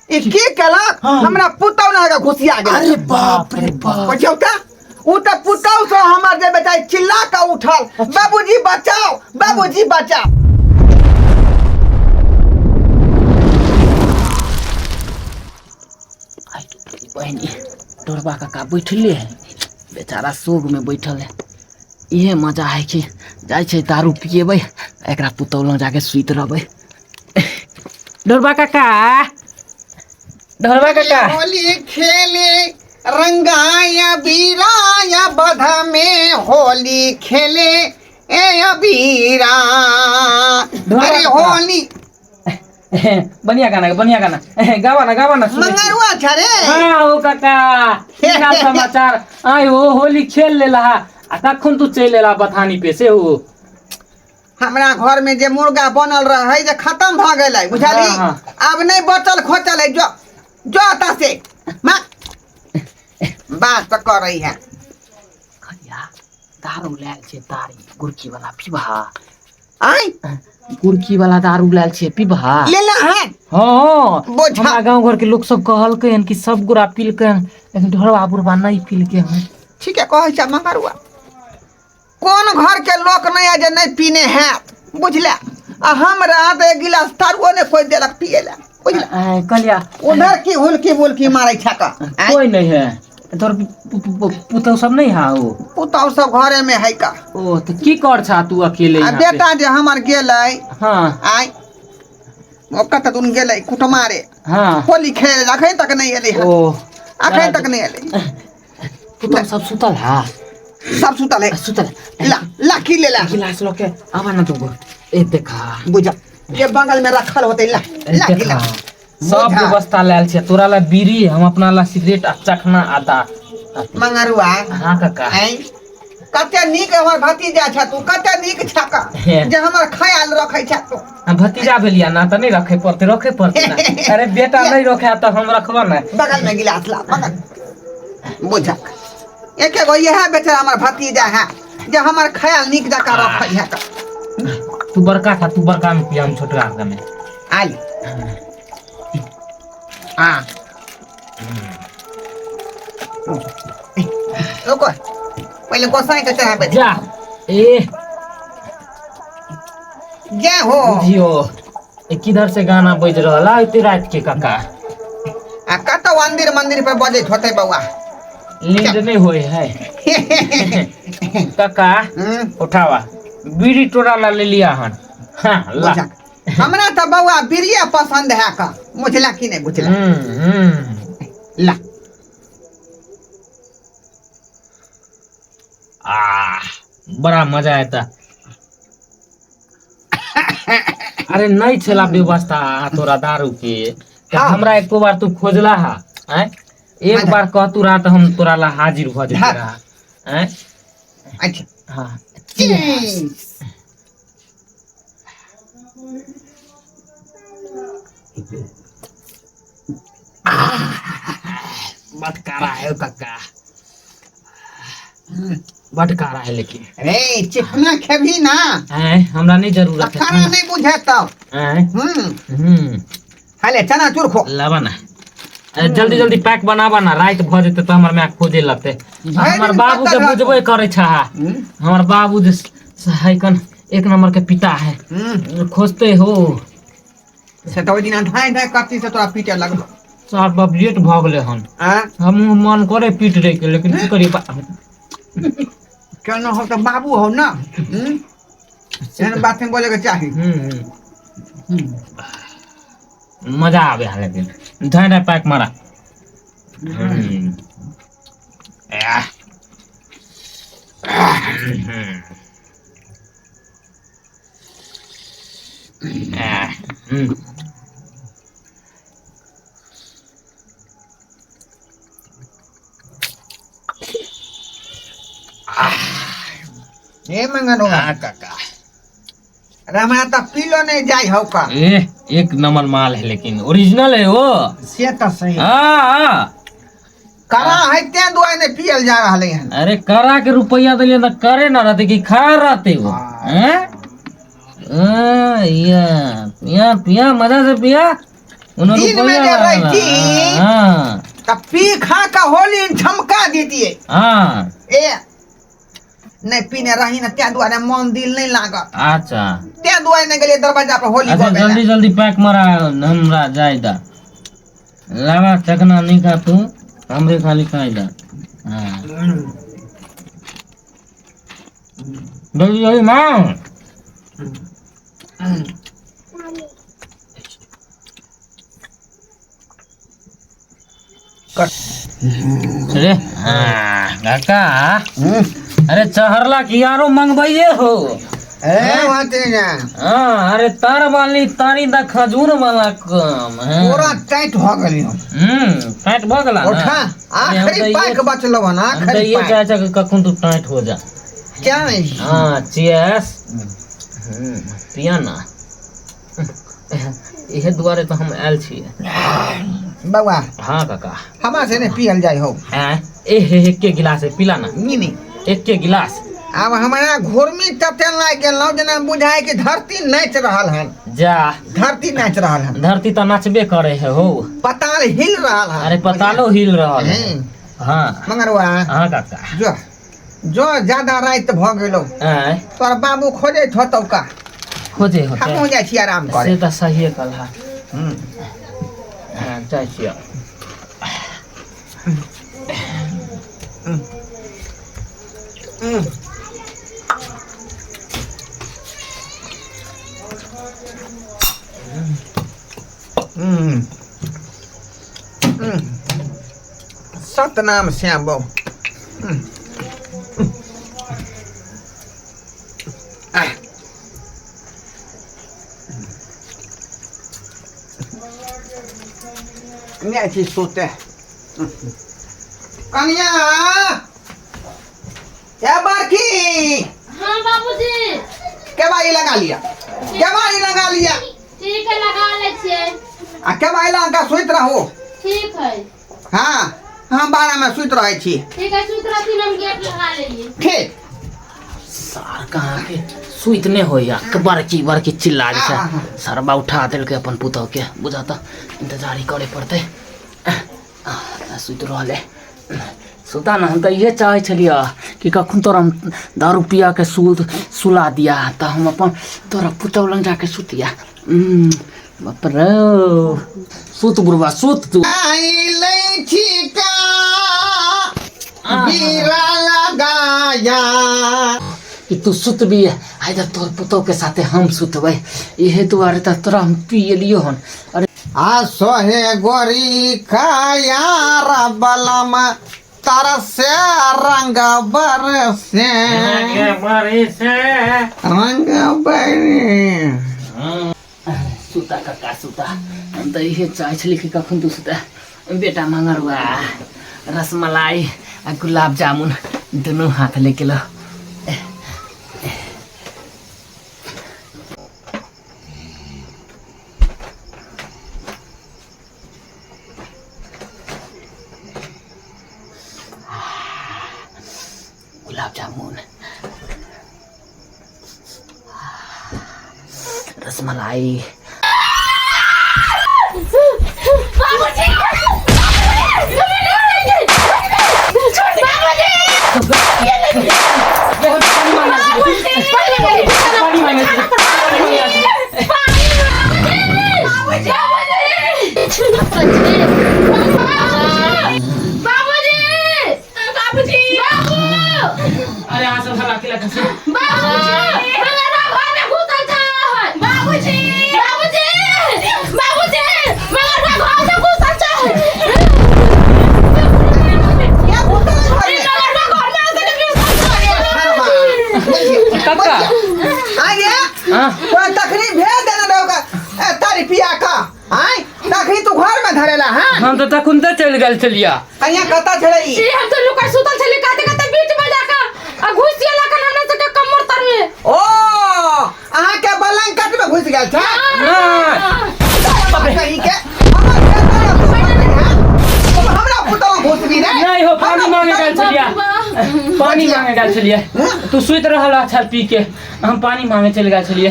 ई की केलक? हाँ। हमरा पुतौ ना के घुसिया गेल। अरे बाप रे बाप। बुझियौ तऽ उ तऽ पुतौ से हमर जे बेचारी चिल्ला के उठल, बाबूजी बचाओ, बाबूजी बचाओ। बहिनी डोरबा काका बैठले है, बेचारा शोक में बैठल है। इहे मजा है कि जाइ छै दारू पिएबै, एकरा पुतौह लग जाके सुति रहबै। डोरबा काका, डोरबा काका। होली खेले रंगाया बीराया बधा में होली खेले ए अबीरा। डोरबा अरे काका। होली बढ़िया गाना, बढ़िया गाना गावा ना, गावा ना, सुनै छी। मंगरुआ छ रे। हाँ हो काका, की हाल समाचार? आय हो होली खेल लेला आ तखन तू चलि एला बथानी पे से हो। हमरा घर में जे मुर्गा बनल रहे जे खत्म भ गेलै, बुझली? हाँ, हाँ। आब नहीं बचल खोचल है, जो जो अता से माँ बात तो कर रही है। खरिया दारू लायल छै, तारी गुड़की वाला पीबा। आय गुड़की वाला दारू लायल छै, पीबा। ले ला है। हाँ। बोझा। हमरा गांव घर के लोग सब कहलकै हन कि सब गोरा पीलकै हन, लेकिन ढोरबा बुढ़बा नहीं पीलकै हन। ठीक है कहै छै मंगरुआ, कोन घर के लोक नहीं है जे नहीं पीने हैत, बुझला? आ हमरा तऽ एक गिलास दारुओ नहीं कोई देलक पिए ला, बुझला? आय, कहलिया उधर की हुलकी बुलकी मारै छै का? आय? कोई नहीं है तोर पुतहु सब नहीं है? ओ पुतहु सब घरे में है का। ओ तो की कर छा तू अकेले आ यहाँ पे? बेटा जे हमर गेलै। हाँ। आय ओकर तऽ दुनू गेलै कुटमारे। हाँ। होली खेले अखन तक नहीं एलै हन। ओ अखन तक नहीं एलै। पुतहु सब सुतल है? सब सुतल है। सुतल है। ला ला की ले ला गिलास लऽ के आवा ना तू। ए देखा बुझ जे बगल में रखल होतै, ला ए ला की देखा ला। सब बुझा। व्यवस्था लायल छै तोरा ला बीड़ी, हम अपना ला सिगरेट आ चखना आदा। मंगरुआ। हाँ काका। ऐं कते नीक हमर भतीजा छ तू, कते नीक छ का जे हमर ख्याल रखै छ तू। हम भतीजा भेलिया ना तऽ नहीं रखे पड़ते, रखे पड़ते ना। अरे बेटा नहीं रखे तऽ हम रखबा ना। बगल में गिलास ला, बगल बुझक एके गो इएह बेचारा हमर भतीजा है जे हमर ख्याल नीक जकाँ रखै है का। तू बड़का था, तू बड़का में पिया, हम छोटका में। आली हाँ रुको, पहले गोसाई के चढ़ाबे दे। जा ए जा हो। बुझियो ए किधर से गाना बज रहल है इतनी रात के काका? आ कतौ मंदिर मंदिर पर बजैत होतै बौआ। नींद नहीं होए है काका। उठावा बीड़ी तोरा ला ले लिया हन। हाँ ला। बुझा। हमरा तऽ बौआ बीड़िए पसंद है का, बुझला कि नहीं बुझला? हम्म। ला। आ बड़ा मजा आता। अरे नहीं छला व्यवस्था तोरा दारू के तऽ हाँ। हमरा एको बार तू खोजला हा? आँय एक अच्छा। बार कहतू रहा तऽ हम तोरा ला हाजिर भऽ जेते हाँ। रहा। आँय? अच्छा। हाँ। चीज। बड कारा है काका, बड कारा है लेकिन। रे चिकना खेबही ना? आँय हमरा नहीं जरूरत है। खाना नहीं बुझे तब। आँय? हम्म। हले चना चूर खो। लाबा ना। अरे जल्दी जल्दी पैक बनाबा ना, राति भऽ जेतै तऽ हमर माय खोजे लगतै। भरि हमर दिन बाबू के कतऽ रहतौ? बुझबे करै छह। हमर बाबू जे है कन एक नंबर के पिता है। खोजते हो। से तऽ ओहि दिना धाँइ धाँइ कत्ती से तोरा पीटे लगलो। सार बाप लेट भऽ गेलै हन। आँ? हम मन करे पीट दै के, लेकिन की करियै केना हो तऽ बाबू हो ना। एहन बात नहि बोले के चाही। मजा आवे है लेकिन धाँइ धाँइ पैक मारा। आह। आह। हे मंगनुआ। हाँ काका। अरे हमरा तऽ पीलो नहीं जाय हौ का। ए एक नंबर माल है लेकिन ओरिजिनल है वो। से तऽ सही। हाँ हाँ। करा है तें दुआरे नहीं पियल जा रहलै हन। अरे करा के रुपया दिलियै तऽ करे ना रहते कि खा रहते वो। हैं? हाँ, या, पिया पिया मजा से पिया। ओना दिन में रुपैया जे लागल। रहिती हाँ त पी खा के होली झमका दीतिए। हाँ ए नहीं पीने रही ना त्या दुआरे मन दिल नहीं लागत। अच्छा त्या दुआरे नहीं गेलिए दरवाजा पर होली अच्छा गबे ला। जल्दी जल्दी पैक मारा हमरा जाय दा लावा चकना नहीं खा तू हमरे खाली खाई दा। हाँ जल्दी जल्दी मार। अरे हाँ, काका अरे चहरला की आरो मंगबैये हो। ए भतीजा हाँ अरे तार वाली तारी दा खजूर वाला काम है। पूरा टाइट हो गेली हम। टाइट भ गेला ना? उठा अरे हम आखिरी तऽ पाइक बचलो हन हम तऽ आखिरी ये पाइक। चाहे कि कखन तू टाइट हो जा। क्या है? हाँ चीयर्स। पिया ना इहे दुआरे तऽ हम आयल छियै। बउआ। हाँ काका। हमरा से नहीं पियल जाय हो। आँय, ए हे एके गिलास है पिला ना। नहीं नहीं एके गिलास। आब हमरा घुर्मी तते लागि गेल जेना बुझाय कि धरती नाचि रहल हन। जा धरती नाचि रहल हन। धरती तऽ नाचबे करे है हो। पताल हिल रहल हन। अरे पतालो हिल रहल है। हाँ मंगरुआ। हाँ काका। जो जो ज्यादा राति भ गेलो। आँय। तोर बाबू खोजैत होतौ का। खोजे होतै। हमहूँ जाइ छी आराम करे। से तऽ सहिए कहला। हाँ, जाइ छियै। सतनाम श्याम बाबू। नहि छी सोते। कनिया ए बड़की। हाँ बाबूजी। केबाड़ी लगा लिया, केबाड़ी लगा लिया। ठीक है लगा ले छियै। आ केबाड़ी लगा के सुति रहू। ठीक है। हाँ हम बारह में सुति रहै छी। ठीक है सुति रहथिन हम गेट लगा लेलियै। ठीक। सार कहाँ के सुति नहि होइया, बड़की बड़की चिल्ला जे छै सरबा उठा देलकै अपन पुतहु के, बुझा तऽ इंतजारी करे पड़तै। सुति रहलै सुता ने। हम तऽ इहे चाहै छलियै कि कखन तोरा हम दारू पिया के सुला दिया तऽ हम अपन तोरा पुतहु लग जाके सुतिया। बाप रे सुत बुढ़वा सुत तू। कि तू सुतबी आइ तऽ तोहर पुतहु के साथे हम सुतबै, इहे दुआरे तऽ तोरा हम पियलियो हन। अरे आ सोहे गोरी खाया बलम तरसे रंग बरसे रंग बरसे। सुता काका सुता, हम तऽ इहे चाहै छली कि कखन तू सुता। बेटा मंगरुआ रसमलाई आ गुलाब जामुन दुनू हाथ ले गेलो। गुलाब जामुन रसमलाई। अरे यहाँ सब हला के काका तखनी भेज देने रहो तारी पिया का। आय तखनी तू घर में धरेला। हां हम तो तखन तो चल गेल छलिया। कन्या कता छलै ई? हम तो लुका सुतल छली काते काते बीच में जाका आ घुस गेला कन हमरा सबके कमर तर में। ओ अहाँ के बलंकट में घुस गेल छ? ना कहीं के हमरा पुतला घुसबी रे। नहीं हो, पानी मांगे गेल छलिया, पानी मांगे गेल छलिया। तू सुति रहल छल पी के, हम पानी मांगे चल गेल छलिए।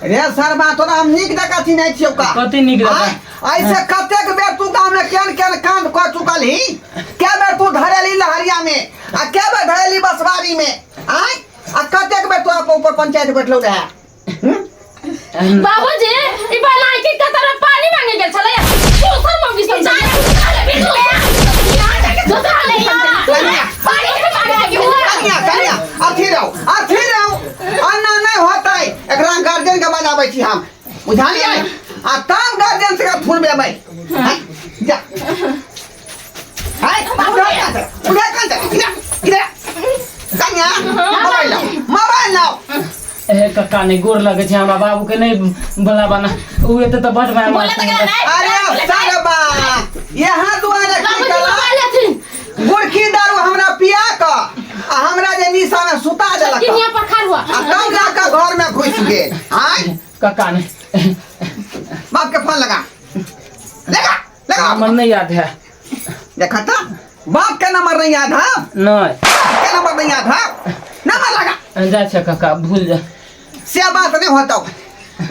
रे सरबा तोरा हम नीक जकाँ चिन्है छियौ का। कथी नीक जकाँ? ऐसे कतेक बेर तू गाँव में केहन केहन कांड कऽ चुकल ही। कै बेर तू धरेली लहरिया में आ कै बेर धरेली बसवारी में आय, आ कतेक बेर तू अपन ऊपर पंचायत बैठलो रहे। बाबूजी ई बनाई के कतर पानी मांगे गेल छलै, दोसर मम्मी सब कन्या कन्या कन्या, अथी रहो अथी रहो, अन्ना नहीं होतै, एकरा गार्जियन के बजाबै छी हम, बुझलियै? आ तब गार्जियन से थुरबेबै। हैं? जा हाय, उधर कहाँ से, उधर कहाँ से, इधर इधर। कन्या मोबाइल लाओ, मोबाइल लाओ। ए कक्का नहीं गोर लगे छै हमरा बाबू के, नहीं बोला बना उ एते तऽ बड मार बोला तऽ गेला नहीं। अरे सरबा यहाँ दुआरे की बाबूजी कला मोबाइल लेथिन। गुड़की दारू हमरा पिया क आ हमरा जे निशा में सुता देलक कि हियां पर खाड़ हुआ आ तब जाके घर में घुसि गेल। आय कक्का नहीं बाप के फोन लगा, लगा लगा। हमर नहीं याद है। देखा था बाप के नंबर नहीं याद है? नहीं बाप के नंबर नहीं याद है, नंबर लगा। जा छै कक्का भूल जा। से बात नहीं होता,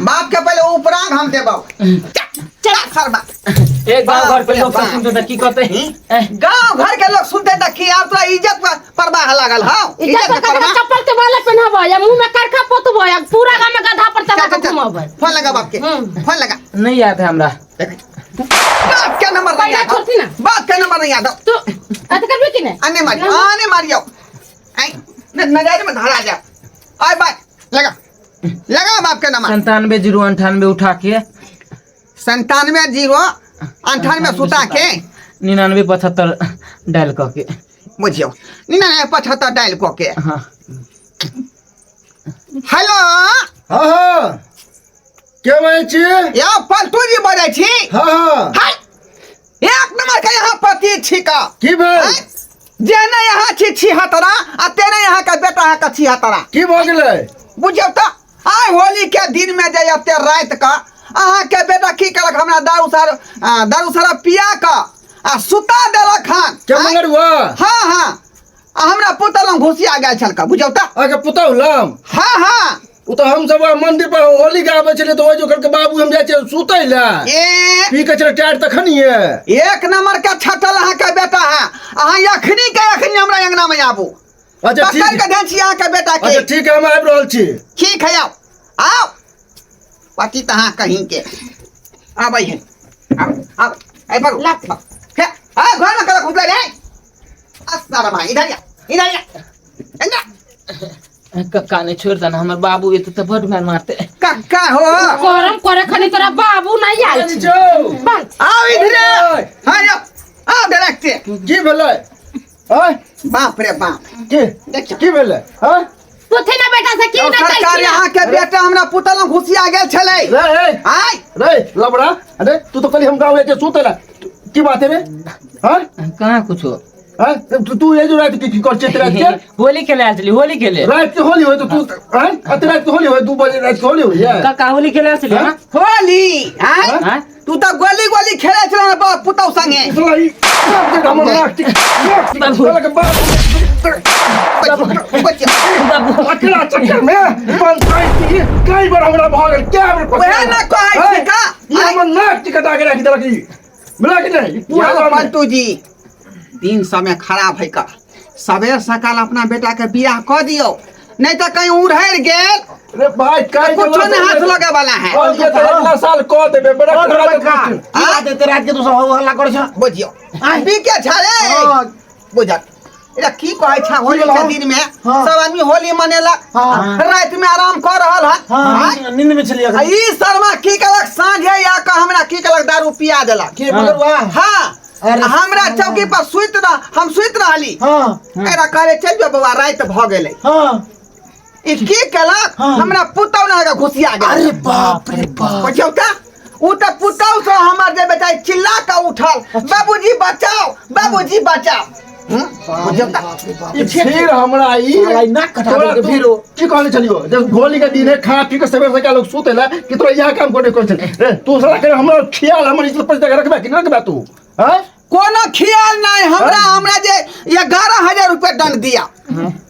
बाप के पहले उपराग हम देबो। चल सरबा। एक गांव घर पे लोग सब बाप। सुनते तऽ की कहते? गांव घर के लोग सुनते त की आब तोरा इज्जत पर परवाह लागल हौ? इज्जत इज्जत पर के परवाह। चप्पल के बाला पहनाबो या मुंह में करखा पोतबो या पूरा गांव में गधा पर चल, चढ़ा चल, के चल। घुमाबो। फोन लगा बाप के, फोन लगा। नहीं याद है हमरा। बाप के नंबर नहीं पहले याद छोड़ती ना। बाप के नंबर नहीं याद। तू अथ करबी कि नहीं? आने मारियो, आने मारियो, आई नजर में धरा जा। आय बात लगा, लगा बाप के नंबर। 97 0 98 उठा के 97 0 98 सुता के 99 75 डायल कऽ के बुझियो, 99 75 डायल कऽ के। हाँ। हेलो। हाँ हाँ, के बजै छी? या पलटू जी बजै छी? हाँ हाँ। हाय, एक नंबर के यहाँ पति छी का। की भेल? जेने यहाँ छी छिहत्तरा आ तेने यहाँ के बेटा यहाँ के छिहत्तरा। की भऽ गेलै? बुझियौ तऽ आइ होली के दिन में जे एते राति के अहाँ के बेटा की केलक, हमरा दारू सार दारू सारा पिया के आ सुता देलक हन। के मंगरुआ? हाँ हाँ, आ हमरा पुतल लग घुसिया गेल छलका, बुझियौ तऽ। अहाँके पुतहु लग? हाँ हाँ। ओ तऽ हमसब मंदिर पर होली गाबै छलियै तऽ ओहि जोकर के बाबू हम जाइ छियै सुतै लए, ए पी के छलै टायर तखनिये। एक नंबर के छटल अहाँ के बेटा है, अहाँ अखनी के अखनी हमरा अंगना में आबू। अच्छा पकड़ ठीक के ध्यान छी अहाँ के बेटा के। अच्छा ठीक है, हम आबि रहल छी। ठीक है, आओ आओ। पति तऽ अहाँ कहीं के आबै है। आब आब एहि पर हे, आ घर में कला घुसलै रे। अस्तारा भाई, इधर आ इधर आ इधर। कक्का नहीं छोड़ देना, हमर बाबू एते तऽ बड मार मारते। कक्का हो करम करे खनी तोरा बाबू नहीं आयल छै। बस आओ इधर। हाँ आओ आओ डायरेक्ट। की भेलै? आय बाप रे बाप, की देखियौ की भेलै? हाँ पूछे ना बेटा से की ना सरकार यहाँ के बेटा हमरा पुतल में घुसिया गेल छलै। रे रे आय रे लबड़ा, अरे तू तो कल हम गाँव के सुतै ला, की बात है रे? हाँ कहाँ कुछो? हाँ तू ये जो रात की की कर चेत रात के होली खेले आयल छली, होली खेले। रात के होली होय तो तू हाँ अते रात के होली होय, 2 बजे रात के होली होय है। कक्का होली खेले आयल छली? हाँ? होली आय हाँ? तू तो गोली गोली खेले छल ना बाप पुतौ संगे। साला ई बाप के हमर नाक टिक साला के बाप बाबू अकेला चक्कर में पंचायत की कई बार हमरा भऽ गेल, क्या बेर पकड़ा? ओहे ना कहै छी का। ई हमर नाक टिकटा के राखि देलक ई, मिला कि नहीं? ई पूरा यौ गाँव में। पलटू जी, दिन समय खराब है का, सबेर सकाल अपना बेटा के बियाह कऽ दियौ, नहीं तो कहीं उड़हर गेल रे भाई काई कुछो नहीं हाथ लगे वाला है। और ये तो अगला साल कह देबे, बड़ा खराब की बात एते रात के तू सब हल्ला करै छ? बुझियौ पी के छारे बुझल एकरा की कहै छ, होली के दिन में सब आदमी होली मनेलक, राति में आराम कऽ रहल है। नींद में छलियै। आ ई शर्मा की केलक, साँझे आ कऽ हमरा की केलक, दारू पिया देलक। के मगरुआ? हाँ, हमरा चौकी पर सुति रह, हम सुति रहली। हाँ एकरा कहले चल जो बौआ राति भऽ गेलै। हाँ ई की केलक, हमरा पुतौ ने घुसिया गेल। अरे बाप रे बाप। बुझियौ तऽ उ तऽ पुतौ से हमर जे बेटा चिल्ला कऽ उठल, बाबूजी बचाओ बाबूजी बचाओ। बुझियौ तऽ ई फिर हमरा ई साला ई नाक कटा तोरा देलकै तू फिरो। की कहले छलियो जब होली के दिन है, खा पी के सबेर सकाल लोग सुते ला कि तोरा इएह काम करे कहै छल रे तू साला के हमरा ख्याल हमर इज्जत पर रखबे कि न रखबे तू? हां कोनो ख्याल नहीं हमरा, हमरा जे 11,000 रुपया दंड दिया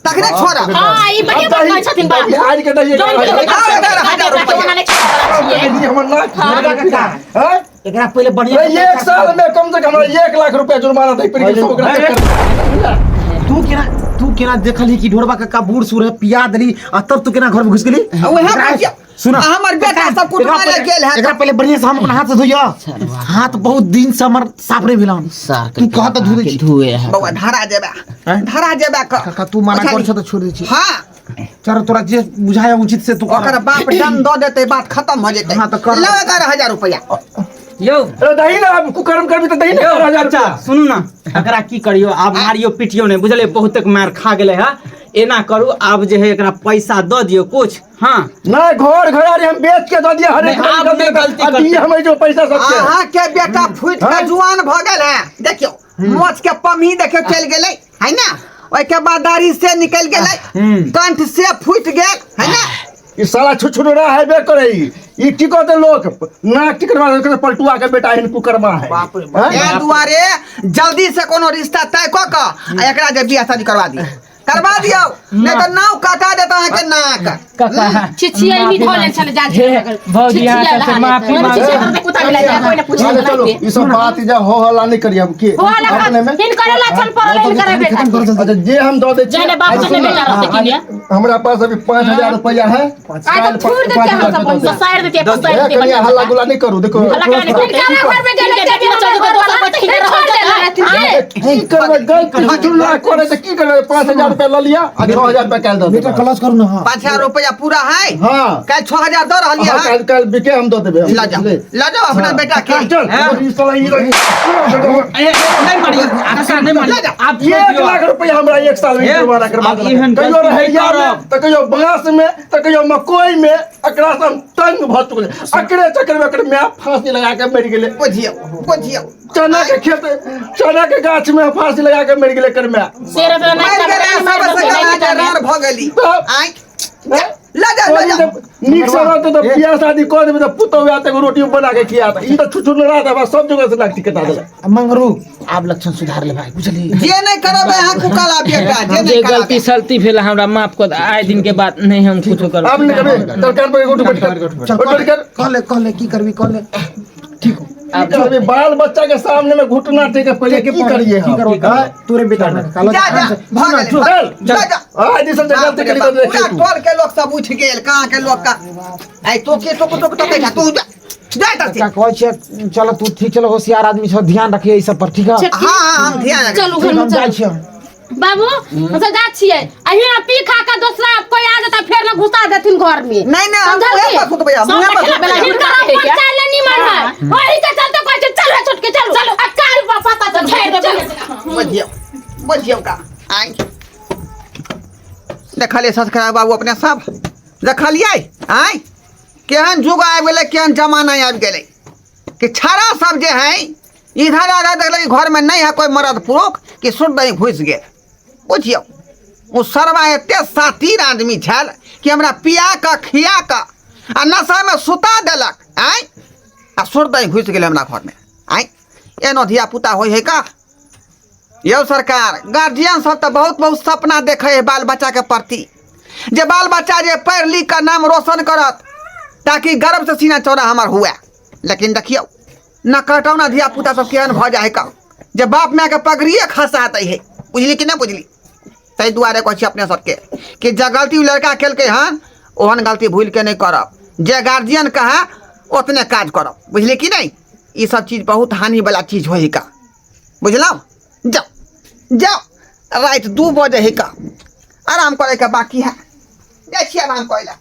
तखने छोड़ा। हां ई बढ़िया बात कहै छथिन बाबू। आज के दही जौन के 11,000 रुपया। छियै। हमर नाक काका हां एकरा पहिले बढ़िया रे एक साल में कम से कम हमरा 1 लाख रुपया जुर्माना दे पड़ी सब ओकरा चक्कर। तू केना देखलही कि ढोरबा काका बूढ़ सूढ़ है, पिया देली आ तब तू केना घर में घुस गेली? उहे एकरा- सुना। आ हमर बेटा सब एकरा कुटुम्ब पहिले- गेल है। एकरा पहिले बढ़िया से हम अपना हाथ से धोइया। हाथ बहुत दिन से हमर साफ नहीं भेल हन। सार तू कह तऽ धो दै छी। धुए है। बौआ, धरा जेबा। हैं? धरा जेबा क काका, तू मना कर छ तऽ छोड़ दै छी। हाँ। चल, तोरा जे बुझाय उचित से तू कर। ओकर बाप दम दऽ देतै, बात खत्म हो जेतै। हाँ, तऽ कर। लौ 11,000 रुपया। यौ। अरे दही ना, अब कुकर्म करबी तऽ दही ना यौ 11,000 चाचा रुपया। सुनू ना, एकरा की करियो, आब मारियो पिटियो नहि, बुझलियै? बहुतेक मार खा गेलै है। एना करू, आब जे है एकरा पैसा दऽ दियौ कुछ, हाँ। ना, घर घरारी हम बेच के दऽ दिए हरेक। नहीं, आब नहीं गलती आ दिए करते। हमें जो पैसा सबके। अहाँ के बेटा फूट के हाँ? जुआन भऽ गेल है। देखियौ, मोछ के पमी देखियौ चलि गेलै है ना, ओहिके बाद दाढ़ी से निकलि गेलै, कंठ से फूटि गेल है ना। ई साला छुछुनरा है बे करे। ई की कहते लोग, नाक टिकटवा के पलटुआ के बेटा हिन कुकर्मा है। बाप रे बाप। एहि दुआरे जल्दी से कोनो रिश्ता तय कऽ कऽ आ एकरा जे बियाह शादी करवा दियौ, करवा दियौ, नहीं तऽ नाव कटा देत अहाँके नाक। काका, छिछियैनी धोले छले जान। हे भौजी, अहाँ सबसे माफी मांगब। कुत्ता मिला जाए, कोई ना पूछे। चलो चलो, ई सब बात जा हो हल्ला नहीं करिए अब के हो हल्ला अपने में। हिनकर लक्षण पड़ल, हिनकर बेटा के। अच्छा, जे हम दऽ दै छियै। जहने बाप जहने बेटा रहतै कि ने। हमरा पास अभी 5,000 रुपया है। आइ तऽ छोड़ देते हम सब, पसारि देते, पसारि देते। कनिया, हल्ला गुल्ला नहीं करू, देखो। हल्ला करा नहीं। हिनकर घर में गेलै ते भी चल जेतै, दोसर कोइ तऽ हिनकर छोड़ देला रहथिन के। की करबै, गलती छुछुनरा करे तऽ की करबै? 5,000 रुपया लऽ लिअ आ 6,000 रुपया काल्हि दऽ बेटा, देबै। क्लास करू ना, हाँ। 5,000 रुपया पूरा है? हाँ। काल्हि 6,000 दऽ रहलियै। हाँ, हँ। काल्हि काल्हि बिके हम दऽ देबै। लऽ जाओ, लऽ जाओ अपना बेटा के। चल, ई साला ई ए, नहि मारियौ काका, नहि मारियौ आब। छोड़ एक दियौ। लाख रुपया हमरा एक साल में हे, जुर्माना करवा आब देलक। एहन कहियो गलती नहि रहैया में करब। तऽ कहियो बांस में तऽ कहियो मकई में, एकरा से हम तंग भऽ चुकल। एकरे चक्कर में एकर my फांसी लगा के मरि गेलै। बुझियौ, बुझियौ। चना के खेत, चना के गाछ में फांसी लगा के मरि गेलै एकर my. शेर तो मरि गेलै, सब से कला रार भऽ गेली। आँय, लऽ जाओ, लऽ जाओ। नीक से रहतै तऽ बियाह शादी कऽ देबै तऽ पुतहु आयत, एगो रोटी बना के खियात। ई तऽ छुछुनरा तऽ सब जगह से नाक टिकटा देलक। मंगरू, आब लक्षण सुधार ले भाई, बुझली? जे नहि करबै अहाँ कुकला बेटा जे जे नहि गलती कराबै। सलती भेल, हमरा माफ कर दे। आइ दिन के बाद नहीं हम कुछो करब। आब नहि करबै। सरकार पर एगो बैठ कर, चल। बैठ कर। कह ले, कह ले, की करबी कह ले, ठीक हो। की करबै? बाल बच्चा के सामने में घुटना टेके पहिले की करिए की हम? करबो? आँय? तोरे बेटा ने कालो। जा जा, भऽ गेलै। चल। जा जा। आइ दिसन से गलती करी तऽ पूरा देखी तू। टोल के लोग सब उठि गेल, कहाँ के लोग का। आइ तो के टोक टोक टोकै छा तू, जा जा एतऽ से। का कहै छियै, चल तू, ठीक, चलो, होशियार आदमी छौ, ध्यान रखिए ई सब पर, ठीक है? हाँ हाँ, हम ध्यान रखबै। चलू घर में। हम जाइ चलू। छियै। बाबू, हम सब जा छियै आ हियाँ पी खा के दोसरा कोई आ जेता, फेर न घुसा देथिन घर में। नहीं नहीं, हम समझलही? मुँहे पर सुतबै, हम मुँहे पर सुतबै। हिनकर अपन चाले निमन है, ओही के चलते कहै छै चल रे छोटके, चलू चलू, आ काल पता चल छोड़ देबै। बुझियौ, बुझियौ का। आइ देखलियै ससकरा बाबू, अपने सब देखलियै, आँय, केहन युग आबि गेलै, केहन जमाना आबि गेलै कि छाड़ा सब जे है इधर आधा देखलक कि घरमे नहि है कोई मरद पुरुख कि सुट दही घुसि गेल। बुझियौ, ओ सरवा एते सातिर आदमी छल कि हमरा पिया कऽ, खिया कऽ आ नशामे सुता देलक, आँय, आ सुट दही घुसि गेल हमरा घरमे। आँय, एनो धिया पुता होइ है का यौ सरकार? गार्जियन सब तऽ बहुत बहुत सपना देखै है बाल बच्चाके प्रति, जे बाल बच्चा जे पढ़ि लिख कऽ नाम रोशन करत ताकि गर्व से सीना चौड़ा हमर हुए। लेकिन देखियौ न, कटौ ना, धिया पुता सब केहन भऽ जाइ है का जे बाप मायके पगड़िए खसा दै है। बुझली कि नहि बुझली? ताहि दुआरे कहै छी अपने सबके कि जे गलती ओ लड़का केलकै हन, ओहन गलती भूलि के नहि करब। जे गार्जियन कहै ओतने काज करब, बुझली कि नहि? ई सब चीज बहुत हानि वाला चीज होइ है का, बुझलहुँ? जाओ जाओ, राति 2 बजे है का, आराम करैके बाकी है, जाइ छी आराम करै लए।